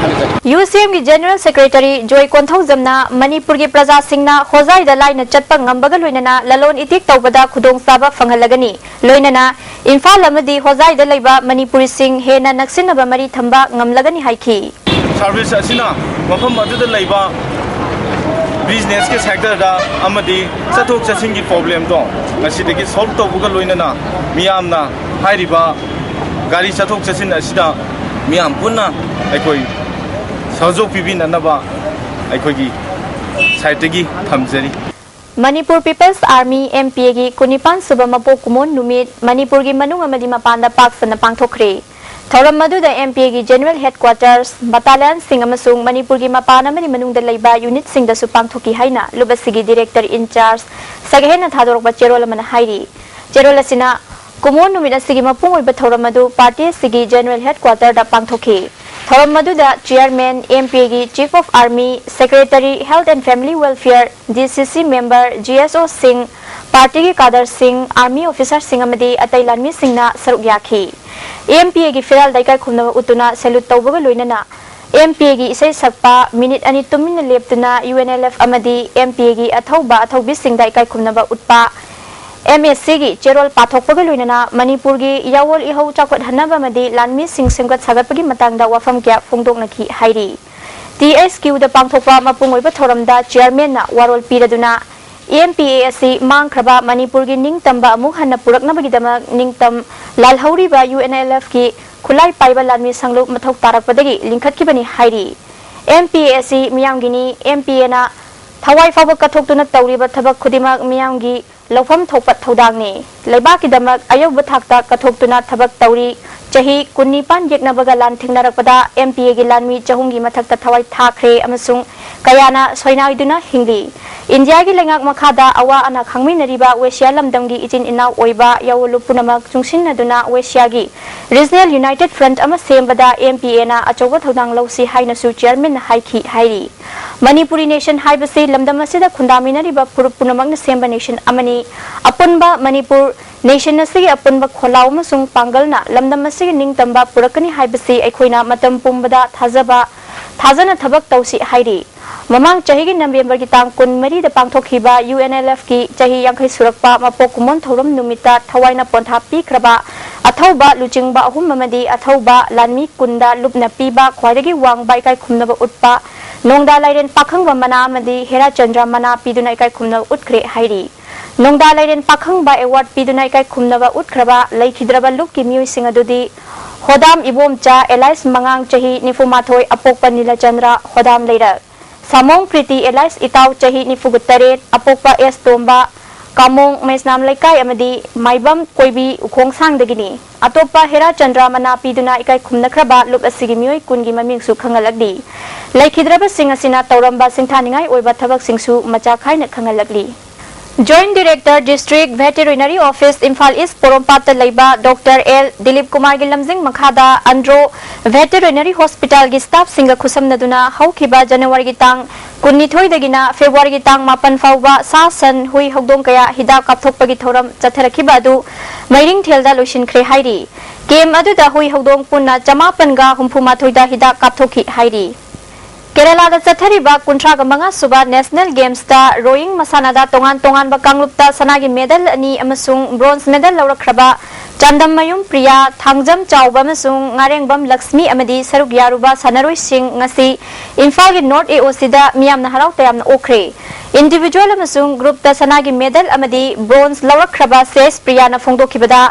ꯌꯨ ꯁꯤ ꯑꯦꯝꯒꯤ General Secretary ꯖꯣꯏ ꯀꯣꯟꯊꯧꯖꯝꯅ ꯃꯅꯤꯄꯨꯔꯒꯤ ꯄ꯭ꯔꯖꯥꯁꯤꯡꯅ ꯍꯣꯖꯥꯏꯗ ꯂꯥꯏꯅ ꯆꯠꯄ ꯉꯝꯕꯒ ꯂꯣꯏꯅꯅ ꯂꯂꯣꯟ ꯏꯇꯤꯛ ꯇꯧꯕꯗ ꯈꯨꯗꯣꯡꯆꯥꯕ ꯐꯪꯍꯜꯂꯒꯅꯤ꯫ ꯂꯣꯏꯅꯅ ꯏꯝꯐꯥꯜ ꯑꯃꯗꯤ ꯍꯣꯖꯥꯏꯗ ꯂꯩꯕ ꯃꯅꯤꯄꯨꯔꯤꯁꯤꯡ ꯍꯦꯟꯅ ꯅꯛꯁꯤꯟꯅꯕ ꯃꯔꯤ ꯊꯝꯕ ꯉꯝꯂꯒꯅꯤ ꯍꯥꯏꯈꯤ꯫ ꯁꯥꯔꯚꯤꯁ ꯑꯁꯤꯅ ꯃꯐꯝ ꯑꯗꯨꯗ ꯂꯩꯕ ꯕꯤꯖꯤꯅꯦꯁꯀꯤ ꯁꯦꯛꯇꯔꯗ ꯑꯃꯗꯤ ꯆꯠꯊꯣꯛ ꯆꯠꯁꯤꯟꯒꯤ ꯄ꯭ꯔꯣꯕ꯭ꯂꯦꯝꯗꯣ ꯉꯁꯤꯗꯒꯤ ꯁꯣꯜꯕ ꯇꯧꯕꯒ ꯂꯣꯏꯅꯅ ꯃꯤꯌꯥꯝꯅ ꯍꯥꯏꯔꯤꯕ ꯒꯥꯔꯤ ꯆꯠꯊꯣꯛ ꯆꯠꯁꯤꯟ ꯑꯁꯤꯗ ꯃꯤꯌꯥꯝ ꯄꯨꯟꯅ ꯑꯩꯈꯣꯏ ꯁꯍꯌꯣꯒ ꯄꯤꯕꯤꯅꯅꯕ ꯑꯩꯈꯣꯏꯒꯤ ꯁꯥꯏꯠꯇꯒꯤ ꯊꯝꯖꯔꯤ꯫ Manipur People's Army, M P A ꯒꯤ ꯀꯨꯟꯅꯤꯄꯥꯟ ꯁꯨꯕ ꯃꯄꯣꯛ ꯀꯨꯝꯑꯣꯟ ꯅꯨꯃꯤꯠ ꯃꯅꯤꯄꯨꯔꯒꯤ ꯃꯅꯨꯡ ꯑꯃꯗꯤ ꯃꯄꯥꯟꯗ ꯄꯥꯛ ꯁꯟꯅ ꯄꯥꯡꯊꯣꯛꯈ꯭ꯔꯦ꯫ ꯊꯧꯔꯝ ꯑꯗꯨꯗ M P A ꯒꯤ General Headquarters, Battalionꯁꯤꯡ ꯑꯃꯁꯨꯡ ꯃꯅꯤꯄꯨꯔꯒꯤ ꯃꯄꯥꯟ ꯑꯃꯗꯤ ꯃꯅꯨꯡꯗ ꯂꯩꯕ unitꯁꯤꯡꯗꯁꯨ ꯄꯥꯡꯊꯣꯛꯈꯤ ꯍꯥꯏꯅ ꯂꯨꯞ ꯑꯁꯤꯒꯤ Director in Charge ꯁꯒꯍꯦꯟꯅ ꯊꯥꯗꯣꯔꯛꯄ ꯆꯦꯔꯣꯜ ꯑꯃꯅ ꯍꯥꯏꯔꯤ꯫ ꯆꯦꯔꯣꯜ ꯑꯁꯤꯅ ꯀꯨꯝꯑꯣꯟ ꯅꯨꯃꯤꯠ ꯑꯁꯤꯒꯤ ꯃꯄꯨꯡ ꯑꯣꯏꯕ ꯊꯧꯔꯝ ꯑꯗꯨ party ꯑꯁꯤꯒꯤ General Headquarterꯗ ꯄꯥꯡꯊꯣꯛꯈꯤ꯫ ꯊꯧꯔꯝ ꯑꯗꯨꯗ Chairman, M P A ꯒꯤ Chief of Army, Secretary, Health and Family Welfare, D C C member, G S Oꯁꯤꯡ, partyꯒꯤ cadreꯁꯤꯡ, army officerꯁꯤꯡ ꯑꯃꯗꯤ ꯑꯇꯩ ꯂꯥꯟꯃꯤꯁꯤꯡꯅ ꯁꯔꯨꯛ ꯌꯥꯈꯤ꯫ M P A ꯒꯤ ꯐꯤꯔꯥꯜꯗ ꯏꯀꯥꯏ ꯈꯨꯝꯅꯕ ꯎꯠꯇꯨꯅ salute ꯇꯧꯕꯒ ꯂꯣꯏꯅꯅ M P A ꯒꯤ ꯏꯁꯩ ꯁꯛꯄ, minute ꯑꯅꯤ ꯇꯨꯃꯤꯟꯅ ꯂꯦꯞꯇꯨꯅ U N L F ꯑꯃꯗꯤ M P A ꯒꯤ ꯑꯊꯧꯕ ꯑꯊꯧꯕꯤꯁꯤꯡꯗ ꯏꯀꯥꯏ ꯈꯨꯝꯅꯕ ꯎꯠꯄ, M S Cꯒꯤ ꯆꯦꯔꯣꯜ ꯄꯥꯊꯣꯛꯄꯒ ꯂꯣꯏꯅꯅ ꯃꯅꯤꯄꯨꯔꯒꯤ ꯌꯥꯑꯣꯜ ꯏꯍꯧ ꯆꯥꯎꯈꯠꯍꯟꯅꯕ ꯑꯃꯗꯤ ꯂꯥꯟꯃꯤꯁꯤꯡ ꯁꯦꯝꯒꯠ ꯁꯥꯒꯠꯄꯒꯤ ꯃꯇꯥꯡꯗ ꯋꯥꯐꯝ ꯀꯌꯥ ꯐꯣꯡꯗꯣꯛꯅꯈꯤ ꯍꯥꯏꯔꯤ꯫ T H Qꯗ ꯄꯥꯡꯊꯣꯛꯄ ꯃꯄꯨꯡ ꯑꯣꯏꯕ ꯊꯧꯔꯝꯗ Chairmanꯅ ꯋꯥꯔꯣꯜ ꯄꯤꯔꯗꯨꯅ M P A ꯑꯁꯤ ꯃꯥꯡꯈ꯭ꯔꯕ ꯃꯅꯤꯄꯨꯔꯒꯤ ꯅꯤꯡꯇꯝꯕ ꯑꯃꯨꯛ ꯍꯟꯅ ꯄꯨꯔꯛꯅꯕꯒꯤꯗꯃꯛ ꯅꯤꯡꯇꯝ ꯂꯥꯜꯍꯧꯔꯤꯕ U N L Fꯀꯤ ꯈꯨꯠꯂꯥꯏ ꯄꯥꯏꯕ ꯂꯥꯟꯃꯤ ꯁꯪꯂꯨꯞ ꯃꯊꯧ ꯇꯥꯔꯛꯄꯗꯒꯤ ꯂꯤꯡꯈꯠꯈꯤꯕꯅꯤ ꯍꯥꯏꯔꯤ꯫ M P A ꯑꯁꯤ ꯃꯤꯌꯥꯝꯒꯤꯅꯤ, M P Aꯅ ꯊꯋꯥꯏ ꯐꯥꯎꯕ ꯀꯠꯊꯣꯛꯇꯨꯅ ꯇꯧꯔꯤꯕ ꯊꯕꯛ ꯈꯨꯗꯤꯡꯃꯛ ꯃꯤꯌꯥꯝꯒꯤ ꯂꯧꯐꯝ ꯊꯣꯛꯄ ꯊꯧꯗꯥꯡꯅꯤ꯫ ꯂꯩꯕꯥꯛꯀꯤꯗꯃꯛ ꯑꯌꯧꯕ ꯊꯥꯛꯇ ꯀꯠꯊꯣꯛꯇꯨꯅ ꯊꯕꯛ ꯇꯧꯔꯤ꯫ ꯆꯍꯤ ꯀꯨꯟꯅꯤꯄꯥꯟ ꯌꯦꯛꯅꯕꯒ ꯂꯥꯟ ꯊꯦꯡꯅꯔꯛꯄꯗ M P Aꯒꯤ ꯂꯥꯟꯃꯤ ꯆꯍꯨꯝꯒꯤ ꯃꯊꯛꯇ ꯊꯋꯥꯏ ꯊꯥꯈ꯭ꯔꯦ ꯑꯃꯁꯨꯡ ꯀꯌꯥꯅ ꯁꯣꯏꯅꯥꯏꯗꯨꯅ ꯍꯤꯡꯂꯤ꯫ ꯏꯟꯗꯤꯌꯥꯒꯤ ꯂꯩꯉꯥꯛ ꯃꯈꯥꯗ ꯑꯋꯥ ꯑꯅꯥ ꯈꯥꯡꯃꯤꯟꯅꯔꯤꯕ ꯋꯦꯁꯤꯌꯥ ꯂꯝꯗꯝꯒꯤ ꯏꯆꯤꯟ ꯏꯅꯥꯎ ꯑꯣꯏꯕ ꯌꯥꯑꯣꯟꯂꯨꯞ ꯄꯨꯝꯅꯃꯛ ꯆꯨꯡꯁꯤꯟꯅꯗꯨꯅ ꯋꯦꯁꯤꯌꯥꯒꯤ Regional United Front ꯑꯃ ꯁꯦꯝꯕꯗ M P A ꯅ ꯑꯆꯧꯕ ꯊꯧꯗꯥꯡ ꯂꯧꯁꯤ ꯍꯥꯏꯅꯁꯨ Chairman ꯅ ꯍꯥꯏꯈꯤ ꯍꯥꯏꯔꯤ꯫ ꯃꯅꯤꯄꯨꯔꯤ Nation ꯍꯥꯏꯕꯁꯤ ꯂꯝꯗꯝ ꯑꯁꯤꯗ ꯈꯨꯟꯗꯥꯃꯤꯟꯅꯔꯤꯕ ꯐꯨꯔꯨꯞ ꯄꯨꯝꯅꯃꯛꯅ ꯁꯦꯝꯕ Nation ꯑꯃꯅꯤ꯫ ꯑꯄꯨꯟꯕ ꯃꯅꯤꯄꯨꯔ Nation ꯑꯁꯤꯒꯤ ꯑꯄꯨꯟꯕ ꯈꯣꯜꯂꯥꯎ ꯑꯃꯁꯨꯡ ꯄꯥꯡꯒꯜꯅ ꯂꯝꯗꯝ ꯑꯁꯤꯒꯤ ꯅꯤꯡꯇꯝꯕ ꯄꯨꯔꯛꯀꯅꯤ ꯍꯥꯏꯕꯁꯤ ꯑꯩꯈꯣꯏꯅ ꯃꯇꯝ ꯄꯨꯝꯕꯗ ꯊꯥꯖꯕ, ꯊꯥꯖꯅ ꯊꯕꯛ ꯇꯧꯁꯤ ꯍꯥꯏꯔꯤ꯫ ꯃꯃꯥꯡ ꯆꯍꯤꯒꯤ November ꯒꯤ ꯇꯥꯡ ꯀꯨꯟꯃꯔꯤꯗ ꯄꯥꯡꯊꯣꯛꯈꯤꯕ U N L F ꯀꯤ ꯆꯍꯤ ꯌꯥꯡꯈꯩ ꯁꯨꯔꯛꯄ ꯃꯄꯣꯛ ꯀꯨꯝꯑꯣꯟ ꯊꯧꯔꯝ ꯅꯨꯃꯤꯠꯇ ꯊꯋꯥꯏꯅ ꯄꯣꯟꯊꯥ ꯄꯤꯈ꯭ꯔꯕ ꯑꯊꯧꯕ ꯂꯨꯆꯤꯡꯕ ꯑꯍꯨꯝ ꯑꯃꯗꯤ ꯑꯊꯧꯕ ꯂꯥꯟꯃꯤ ꯀꯨꯟꯗ ꯂꯨꯞꯅ ꯄꯤꯕ ꯈ꯭ꯋꯥꯏꯗꯒꯤ ꯋꯥꯡꯕ ꯏꯀꯥꯏ ꯈꯨꯝꯅꯕ ꯎꯠꯄ ꯅꯣꯡꯗꯥ ꯂꯥꯏꯔꯦꯟ ꯄꯥꯈꯪꯕ ꯃꯅꯥ ꯑꯃꯗꯤ ꯍꯦꯔꯥ ꯆꯟꯗ꯭ꯔ ꯃꯅꯥ ꯄꯤꯗꯨꯅ ꯏꯀꯥꯏ ꯈꯨꯝꯅꯕ ꯎꯠꯈ꯭ꯔꯦ ꯍꯥꯏꯔꯤ꯫ ꯅꯣꯡꯗꯥ ꯂꯥꯏꯔꯦꯟ ꯄꯥꯈꯪꯕ award ꯄꯤꯗꯨꯅ ꯏꯀꯥꯏ ꯈꯨꯝꯅꯕ ꯎꯠꯈ꯭ꯔꯕ ꯂꯩꯈꯤꯗ꯭ꯔꯕ ꯂꯨꯞꯀꯤ ꯃꯤꯑꯣꯏꯁꯤꯡ ꯑꯗꯨꯗꯤ ꯍꯣꯗꯥꯝ ꯏꯕꯣꯝꯆꯥ alias ꯃꯉꯥꯡ ꯆꯍꯤ ꯅꯤꯐꯨ ꯃꯥꯊꯣꯏ ꯑꯄꯣꯛꯄ ꯅꯤꯂꯆꯟꯗ꯭ꯔ ꯍꯣꯗꯥꯝ ꯂꯩꯔꯛ, ꯁꯥꯃꯣꯡ ꯄ꯭ꯔꯤꯇꯤ alias ꯏꯇꯥꯎ ꯆꯍꯤ ꯅꯤꯐꯨꯒ ꯇꯔꯦꯠ ꯑꯄꯣꯛꯄ ꯑꯦꯁ ꯇꯣꯝꯕ, ꯀꯥꯃꯣꯡ ꯃꯩꯁꯅꯥꯝ ꯂꯩꯀꯥꯏ ꯑꯃꯗꯤ ꯃꯥꯏꯕꯝ ꯀꯣꯏꯕꯤ ꯎꯈꯣꯡꯁꯥꯡꯗꯒꯤꯅꯤ꯫ ꯑꯇꯣꯞꯄ ꯍꯦꯔꯥ ꯆꯟꯗ꯭ꯔ ꯃꯅꯥ ꯄꯤꯗꯨꯅ ꯏꯀꯥꯏ ꯈꯨꯝꯅꯈ꯭ꯔꯕ ꯂꯨꯞ ꯑꯁꯤꯒꯤ ꯃꯤꯑꯣꯏ ꯀꯨꯟꯒꯤ ꯃꯃꯤꯡꯁꯨ ꯈꯪꯍꯜꯂꯛꯂꯤ꯫ ꯂꯩꯈꯤꯗ꯭ꯔꯕꯁꯤꯡ ꯑꯁꯤꯅ ꯇꯧꯔꯝꯕ ꯁꯤꯡꯊꯥꯅꯤꯡꯉꯥꯏ ꯑꯣꯏꯕ ꯊꯕꯛꯁꯤꯡꯁꯨ ꯃꯆꯥ ꯈꯥꯏꯅ ꯈꯪꯍꯜꯂꯛꯂꯤ꯫ Joint Director District Veterinary Office Imphal East ꯄꯣꯔꯣꯝꯄꯥꯠꯇ ꯂꯩꯕ Doctor L ꯗꯤꯂꯤꯞ ꯀꯨꯃꯥꯔꯒꯤ ꯂꯝꯖꯤꯡ ꯃꯈꯥꯗ ꯑꯟꯗ꯭ꯔꯣ Veterinary Hospital ꯒꯤ staff ꯁꯤꯡꯒ ꯈꯨꯠꯁꯝꯅꯗꯨꯅ ꯍꯧꯈꯤꯕ January ꯒꯤ ꯇꯥꯡ ꯀꯨꯟꯅꯤꯊꯣꯏꯗꯒꯤꯅ February ꯒꯤ ꯇꯥꯡ ꯃꯥꯄꯟ ꯐꯥꯎꯕ ꯁꯥ ꯁꯟ ꯍꯨꯏ ꯍꯧꯗꯣꯡ ꯀꯌꯥ ꯍꯤꯗꯥꯛ ꯀꯥꯞꯊꯣꯛꯄꯒꯤ ꯊꯧꯔꯝ ꯆꯠꯊꯔꯛꯈꯤꯕ ꯑꯗꯨ ꯃꯩꯔꯤꯡꯊꯦꯜꯗ ꯂꯣꯏꯁꯤꯟꯈ꯭ꯔꯦ ꯍꯥꯏꯔꯤ꯫ Camp ꯑꯗꯨꯗ ꯍꯨꯏ ꯍꯧꯗꯣꯡ ꯄꯨꯟꯅ ꯆꯃꯥꯄꯟꯒ ꯍꯨꯝꯐꯨꯃꯥꯊꯣꯏꯗ ꯍꯤꯗꯥꯛ ꯀꯥꯞꯊꯣꯛꯈꯤ ꯍꯥꯏꯔꯤ꯫ ꯀꯦꯔꯂꯥꯗ ꯆꯠꯊꯔꯤꯕ ꯀꯨꯟꯊ꯭ꯔꯥꯒ ꯃꯉꯥ ꯁꯨꯕ National Games ꯇ rowing ꯃꯁꯥꯟꯅꯗ ꯇꯣꯉꯥꯟ ꯇꯣꯉꯥꯟꯕ ꯀꯥꯡꯂꯨꯞꯇ ꯁꯅꯥꯒꯤ medal ꯑꯅꯤ ꯑꯃꯁꯨꯡ bronze medal ꯂꯧꯔꯛꯈ꯭ꯔꯕ ꯆꯥꯟꯗꯝꯃꯌꯨꯝ ꯄ꯭ꯔꯤꯌꯥ, ꯊꯥꯡꯖꯝ ꯆꯥꯎꯕ ꯑꯃꯁꯨꯡ ꯉꯥꯔꯦꯡꯕꯝ ꯂꯛꯁꯃꯤ ꯑꯃꯗꯤ ꯁꯔꯨꯛ ꯌꯥꯔꯨꯕ ꯁꯥꯟꯅꯔꯣꯏꯁꯤꯡ ꯉꯁꯤ ꯏꯝꯐꯥꯜꯒꯤ North A O C ꯗ ꯃꯤꯌꯥꯝꯅ ꯍꯔꯥꯎ ꯇꯌꯥꯝꯅ ꯑꯣꯛꯈ꯭ꯔꯦ꯫ Individual ꯑꯃꯁꯨꯡ group ꯇ ꯁꯅꯥꯒꯤ medal ꯑꯃꯗꯤ bronze ꯂꯧꯔꯛꯈ꯭ꯔꯕ ꯁꯦꯁ ꯄ꯭ꯔꯤꯌꯥꯅ ꯐꯣꯡꯗꯣꯛꯈꯤꯕꯗ,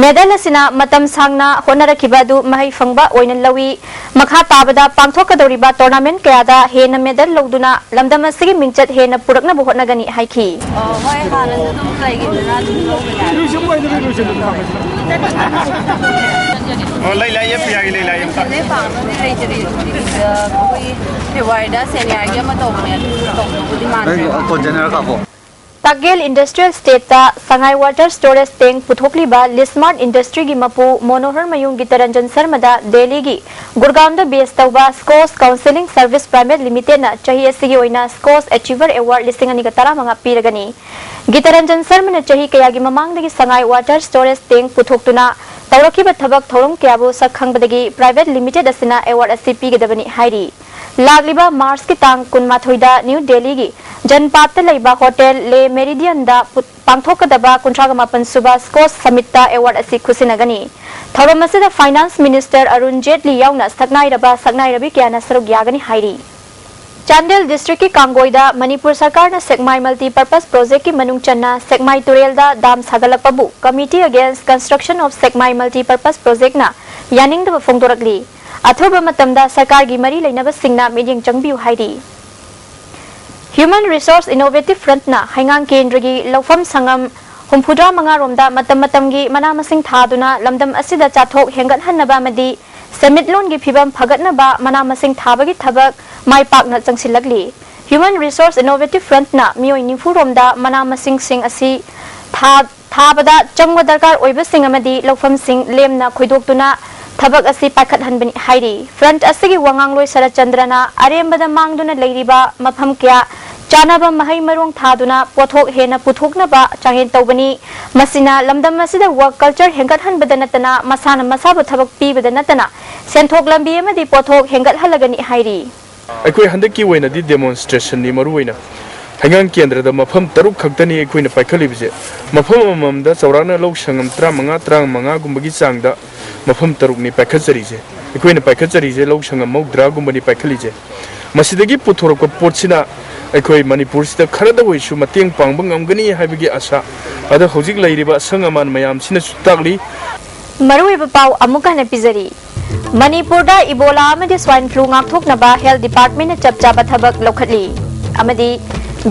medal ꯑꯁꯤꯅ ꯃꯇꯝ ꯁꯥꯡꯅ ꯍꯣꯠꯅꯔꯛꯈꯤꯕ ꯑꯗꯨ ꯃꯍꯩ ꯐꯪꯕ ꯑꯣꯏꯅ ꯂꯧꯏ꯫ ꯃꯈꯥ ꯇꯥꯕꯗ ꯄꯥꯡꯊꯣꯛꯀꯗꯧꯔꯤꯕ tournament ꯀꯌꯥꯗ ꯍꯦꯟꯅ medal ꯂꯧꯗꯨꯅ ꯂꯝꯗꯝ ꯑꯁꯤꯒꯤ ꯃꯤꯡꯆꯠ ꯍꯦꯟꯅ ꯄꯨꯔꯛꯅꯕ ꯍꯣꯠꯅꯒꯅꯤ ꯍꯥꯏꯈꯤ꯫ ꯑ, ꯍꯣꯏ, ꯍꯥꯟꯅꯁꯨ ꯑꯗꯨꯝ ꯂꯩꯈꯤꯗꯅ ꯑꯗꯨꯝ ꯂꯧꯕ ꯌꯥꯏ꯫ ꯑꯣ, ꯂꯩ, ꯂꯩ, ꯄ꯭ꯔꯤꯌꯥꯒꯤ ꯂꯩ, ꯂꯩ, ꯑꯝꯇ꯫ ꯑꯗꯩ ꯄꯥꯛꯅꯗꯤ ꯂꯩꯇ꯭ꯔꯤ꯫ ꯑꯩꯈꯣꯏꯒꯤ February ꯗ senior ꯒꯤ ꯑꯃ ꯇꯧꯕꯅꯦ, ꯑꯗꯨ ꯇꯧꯗꯧꯕꯗꯤ ꯃꯥꯟꯗ꯭ꯔꯦ꯫ ꯀꯣꯟꯖꯅꯔꯀꯣ꯫ ꯇꯥꯛꯒꯦꯜ ꯏꯟꯗꯁꯇ꯭ꯔꯤꯌꯦꯜ ꯏꯁꯇꯦꯠꯇ ꯁꯉꯥꯏ ꯋꯥꯇꯔ ꯁ꯭ꯇꯣꯔꯦꯖ ꯇꯦꯡ ꯄꯨꯊꯣꯛꯂꯤꯕ ꯂꯤꯁꯃꯥꯔꯠ ꯏꯟꯗꯁꯇ꯭ꯔꯤꯒꯤ ꯃꯄꯨ ꯃꯣꯅꯣꯍꯔ ꯃꯌꯨꯝ ꯒꯤꯇꯔꯟꯖꯟ ꯁꯔꯃꯗ ꯗꯦꯜꯂꯤꯒꯤ ꯒꯨꯔꯒꯥꯎꯟꯗ ꯕꯦꯁ ꯇꯧꯕ ꯁ꯭ꯀꯣꯁ ꯀꯥꯎꯟꯁꯦꯂꯤꯡ ꯁꯔꯚꯤꯁ ꯄ꯭ꯔꯥꯏꯚꯦꯠ ꯂꯤꯃꯤꯇꯦꯗꯅ ꯆꯍꯤ ꯑꯁꯤꯒꯤ ꯑꯣꯏꯅ ꯁ꯭ꯀꯣꯁ ꯑꯦꯆꯤꯚꯔ ꯑꯦꯋꯥꯔꯗ ꯂꯤꯁꯤꯡ ꯑꯅꯤꯒ ꯇꯔꯥꯃꯉꯥ ꯄꯤꯔꯒꯅꯤ꯫ ꯒꯤꯇꯔꯟꯖꯟ ꯁꯔꯃꯅ ꯆꯍꯤ ꯀꯌꯥꯒꯤ ꯃꯃꯥꯡꯗꯒꯤ ꯁꯉꯥꯏ ꯋꯥꯇꯔ ꯁ꯭ꯇꯣꯔꯦꯖ ꯇꯦꯡ ꯄꯨꯊꯣꯛꯇꯨꯅ ꯇꯧꯔꯛꯈꯤꯕ ꯊꯕꯛ ꯊꯧꯔꯝ ꯀꯌꯥꯕꯨ ꯁꯛ ꯈꯪꯕꯗꯒꯤ ꯄ꯭ꯔꯥꯏꯚꯦꯠ ꯂꯤꯃꯤꯇꯦꯗ ꯑꯁꯤꯅ ꯑꯦꯋꯥꯔꯗ ꯑꯁꯤ ꯄꯤꯒꯗꯕꯅꯤ ꯍꯥꯏꯔꯤ꯫ ꯂꯥꯛꯂꯤꯕ ꯃꯥꯔꯆꯀꯤ ꯇꯥꯡ ꯀꯨꯟꯃꯥꯊꯣꯏꯗ ꯅ꯭ꯌꯨ ꯗꯦꯜꯂꯤꯒꯤ ꯖꯟꯄꯥꯠꯇ ꯂꯩꯕ ꯍꯣꯇꯦꯜ ꯂꯦ ꯃꯦꯔꯤꯗꯤꯌꯟꯗ ꯄꯨ-, ꯄꯥꯡꯊꯣꯛꯀꯗꯕ ꯀꯨꯟꯊ꯭ꯔꯥꯒ ꯃꯥꯄꯟ ꯁꯨꯕ ꯁ꯭ꯀꯣꯁ ꯁꯃꯤꯠꯇ ꯑꯦꯋꯥꯔꯗ ꯑꯁꯤ ꯈꯨꯠꯁꯤꯟꯅꯒꯅꯤ꯫ ꯊꯧꯔꯝ ꯑꯁꯤꯗ ꯐꯥꯏꯅꯥꯟꯁ ꯃꯤꯅꯤꯁꯇꯔ ꯑꯔꯨꯟ ꯖꯦꯠꯂꯤ ꯌꯥꯎꯅ ꯁꯛꯅꯥꯏꯔꯕ ꯁꯛꯅꯥꯏꯔꯕꯤ ꯀꯌꯥꯅ ꯁꯔꯨꯛ ꯌꯥꯒꯅꯤ ꯍꯥꯏꯔꯤ꯫ ꯆꯥꯟꯗꯦꯜ ꯗꯤꯁꯇ꯭ꯔꯤꯛꯀꯤ ꯀꯥꯡꯒꯣꯏꯗ ꯃꯅꯤꯄꯨꯔ ꯁꯔꯀꯥꯔꯅ ꯁꯦꯛꯃꯥꯏ ꯃꯜꯇꯤ ꯄꯔꯄꯁ ꯄ꯭ꯔꯣꯖꯦꯛꯀꯤ ꯃꯅꯨꯡ ꯆꯟꯅ ꯁꯦꯛꯃꯥꯏ ꯇꯨꯔꯦꯜꯗ ꯗꯥꯝ ꯁꯥꯒꯠꯂꯛꯄꯕꯨ Committee Against Construction of Sekmai Multipurpose Projectꯅ ꯌꯥꯅꯤꯡꯗꯕ ꯐꯣꯡꯗꯣꯔꯛꯂꯤ꯫ ꯑꯊꯨꯕ ꯃꯇꯝꯗ ꯁꯔꯀꯥꯔꯒꯤ ꯃꯔꯤ ꯂꯩꯅꯕꯁꯤꯡꯅ ꯃꯤꯠꯌꯦꯡ ꯆꯪꯕꯤꯌꯨ ꯍꯥꯏꯔꯤ꯫ Human Resource Innovative Frontꯅ ꯍꯩꯉꯥꯡ ꯀꯦꯟꯗ꯭ꯔꯒꯤ ꯂꯧꯐꯝ ꯁꯪꯉꯝ ꯍꯨꯝꯐꯨꯇꯔꯥ ꯃꯉꯥ ꯔꯣꯝꯗ ꯃꯇꯝ ꯃꯇꯝꯒꯤ ꯃꯅꯥ ꯃꯁꯤꯡ ꯊꯥꯗꯨꯅ ꯂꯝꯗꯝ ꯑꯁꯤꯗ ꯆꯥꯊꯣꯛ ꯍꯦꯟꯒꯠꯍꯟꯅꯕ ꯑꯃꯗꯤ ꯁꯦꯟꯃꯤꯠꯂꯣꯟꯒꯤ ꯐꯤꯕꯝ ꯐꯒꯠꯅꯕ ꯃꯅꯥ ꯃꯁꯤꯡ ꯊꯥꯕꯒꯤ ꯊꯕꯛ ꯃꯥꯏ ꯄꯥꯛꯅ ꯆꯪꯁꯤꯜꯂꯛꯂꯤ꯫ Human Resource Innovative Frontꯅ ꯃꯤꯑꯣꯏ ꯅꯤꯐꯨ ꯔꯣꯝꯗ ꯃꯅꯥ ꯃꯁꯤꯡꯁꯤꯡ ꯑꯁꯤ ꯊꯥ-, ꯊꯥꯕꯗ ꯆꯪꯕ ꯗꯔꯀꯥꯔ ꯑꯣꯏꯕꯁꯤꯡ ꯑꯃꯗꯤ ꯂꯧꯐꯝꯁꯤꯡ ꯂꯦꯝꯅ ꯈꯣꯏꯗꯣꯛꯇꯨꯅ ꯊꯕꯛ ꯑꯁꯤ ꯄꯥꯏꯈꯠꯍꯟꯕꯅꯤ ꯍꯥꯏꯔꯤ꯫ Front ꯑꯁꯤꯒꯤ ꯋꯥꯉꯥꯡꯂꯣꯏ ꯁꯔꯠꯆꯟꯗ꯭ꯔꯅ ꯑꯔꯦꯝꯕꯗ ꯃꯥꯡꯗꯨꯅ ꯂꯩꯔꯤꯕ ꯃꯐꯝ ꯀꯌꯥ ꯆꯥꯅꯕ ꯃꯍꯩ ꯃꯔꯣꯡ ꯊꯥꯗꯨꯅ ꯄꯣꯠꯊꯣꯛ ꯍꯦꯟꯅ ꯄꯨꯊꯣꯛꯅꯕ ꯆꯥꯡꯌꯦꯡ ꯇꯧꯕꯅꯤ꯫ ꯃꯁꯤꯅ ꯂꯝꯗꯝ ꯑꯁꯤꯗ work culture ꯍꯦꯟꯒꯠꯍꯟꯕꯗ ꯅꯠꯇꯅ ꯃꯁꯥꯅ ꯃꯁꯥꯕꯨ ꯊꯕꯛ ꯄꯤꯕꯗ ꯅꯠꯇꯅ ꯁꯦꯟꯊꯣꯛ ꯂꯝꯕꯤ ꯑꯃꯗꯤ ꯄꯣꯠꯊꯣꯛ ꯍꯦꯟꯒꯠꯍꯜꯂꯒꯅꯤ ꯍꯥꯏꯔꯤ꯫ ꯑꯩꯈꯣꯏ ꯍꯟꯗꯛꯀꯤ ꯑꯣꯏꯅꯗꯤ demonstrationꯅꯤ ꯃꯔꯨ ꯑꯣꯏꯅ꯫ ꯍꯩꯉꯥꯡ ꯀꯦꯟꯗ꯭ꯔꯗ ꯃꯐꯝ ꯇꯔꯨꯛ ꯈꯛꯇꯅꯤ ꯑꯩꯈꯣꯏꯅ ꯄꯥꯏꯈꯠꯂꯤꯕꯁꯦ꯫ ꯃꯐꯝ ꯑꯃꯃꯝꯗ ꯆꯥꯎꯔꯥꯛꯅ ꯂꯧ ꯁꯪꯉꯝ ꯇꯔꯥꯃꯉꯥ, ꯇꯔꯥꯃꯉꯥꯒꯨꯝꯕꯒꯤ ꯆꯥꯡꯗ ꯃꯐꯝ ꯇꯔꯨꯛꯅꯤ ꯄꯥꯏꯈꯠꯆꯔꯤꯁꯦ꯫ ꯑꯩꯈꯣꯏꯅ ꯄꯥꯏꯈꯠꯆꯔꯤꯁꯦ ꯂꯧ ꯁꯪꯉꯝ ꯃꯧꯗ꯭ꯔꯥꯒꯨꯝꯕꯅꯤ ꯄꯥꯏꯈꯠꯂꯤꯁꯦ꯫ ꯃꯁꯤꯗꯒꯤ ꯄꯨꯊꯣꯔꯛꯄ ꯄꯣꯠꯁꯤꯅ ꯑꯩꯈꯣꯏ ꯃꯅꯤꯄꯨꯔꯁꯤꯗ ꯈꯔꯗ ꯑꯣꯏꯔꯁꯨ ꯃꯇꯦꯡ ꯄꯥꯡꯕ ꯉꯝꯒꯅꯤ ꯍꯥꯏꯕꯒꯤ ꯑꯥꯁꯥ ꯑꯗꯣ ꯍꯧꯖꯤꯛ ꯂꯩꯔꯤꯕ ꯑꯁꯪ ꯑꯃꯥꯟ ꯃꯌꯥꯝꯁꯤꯅꯁꯨ ꯇꯥꯛꯂꯤ꯫ ꯃꯔꯨꯑꯣꯏꯕ ꯄꯥꯎ ꯑꯃꯨꯛꯀ ꯍꯟꯅ ꯄꯤꯖꯔꯤ꯫ ꯃꯅꯤꯄꯨꯔꯗ ꯏꯕꯣꯂꯥ ꯑꯃꯗꯤ swine flu ꯉꯥꯛꯊꯣꯛꯅꯕ health departmentꯅ ꯆꯞ ꯆꯥꯕ ꯊꯕꯛ ꯂꯧꯈꯠꯂꯤ꯫ ꯑꯃꯗꯤ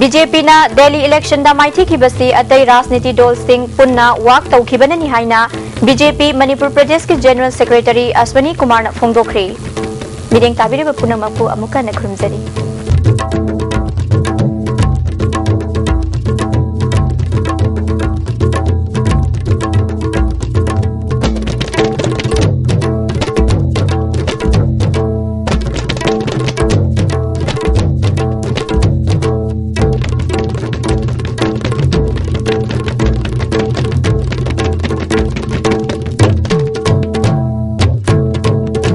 BJPꯅ Delhi electionꯗ ꯃꯥꯏꯊꯤꯈꯤꯕꯁꯤ ꯑꯇꯩ ꯔꯥꯖꯅꯤꯇꯤ ꯗꯜꯁꯤꯡ ꯄꯨꯟꯅ work ꯇꯧꯈꯤꯕꯅꯅꯤ ꯍꯥꯏꯅ BJP ꯃꯅꯤꯄꯨꯔ ꯄ꯭ꯔꯗꯦꯁꯀꯤ general secretary ꯑꯁ꯭ꯋꯅꯤ ꯀꯨꯃꯥꯔꯅ ꯐꯣꯡꯗꯣꯛꯈ꯭ꯔꯦ꯫ ꯃꯤꯠꯌꯦꯡ ꯇꯥꯕꯤꯔꯤꯕ ꯄꯨꯝꯅꯃꯛꯄꯨ ꯑꯃꯨꯛꯀ ꯍꯟꯅ ꯈꯨꯔꯨꯝꯖꯔꯤ꯫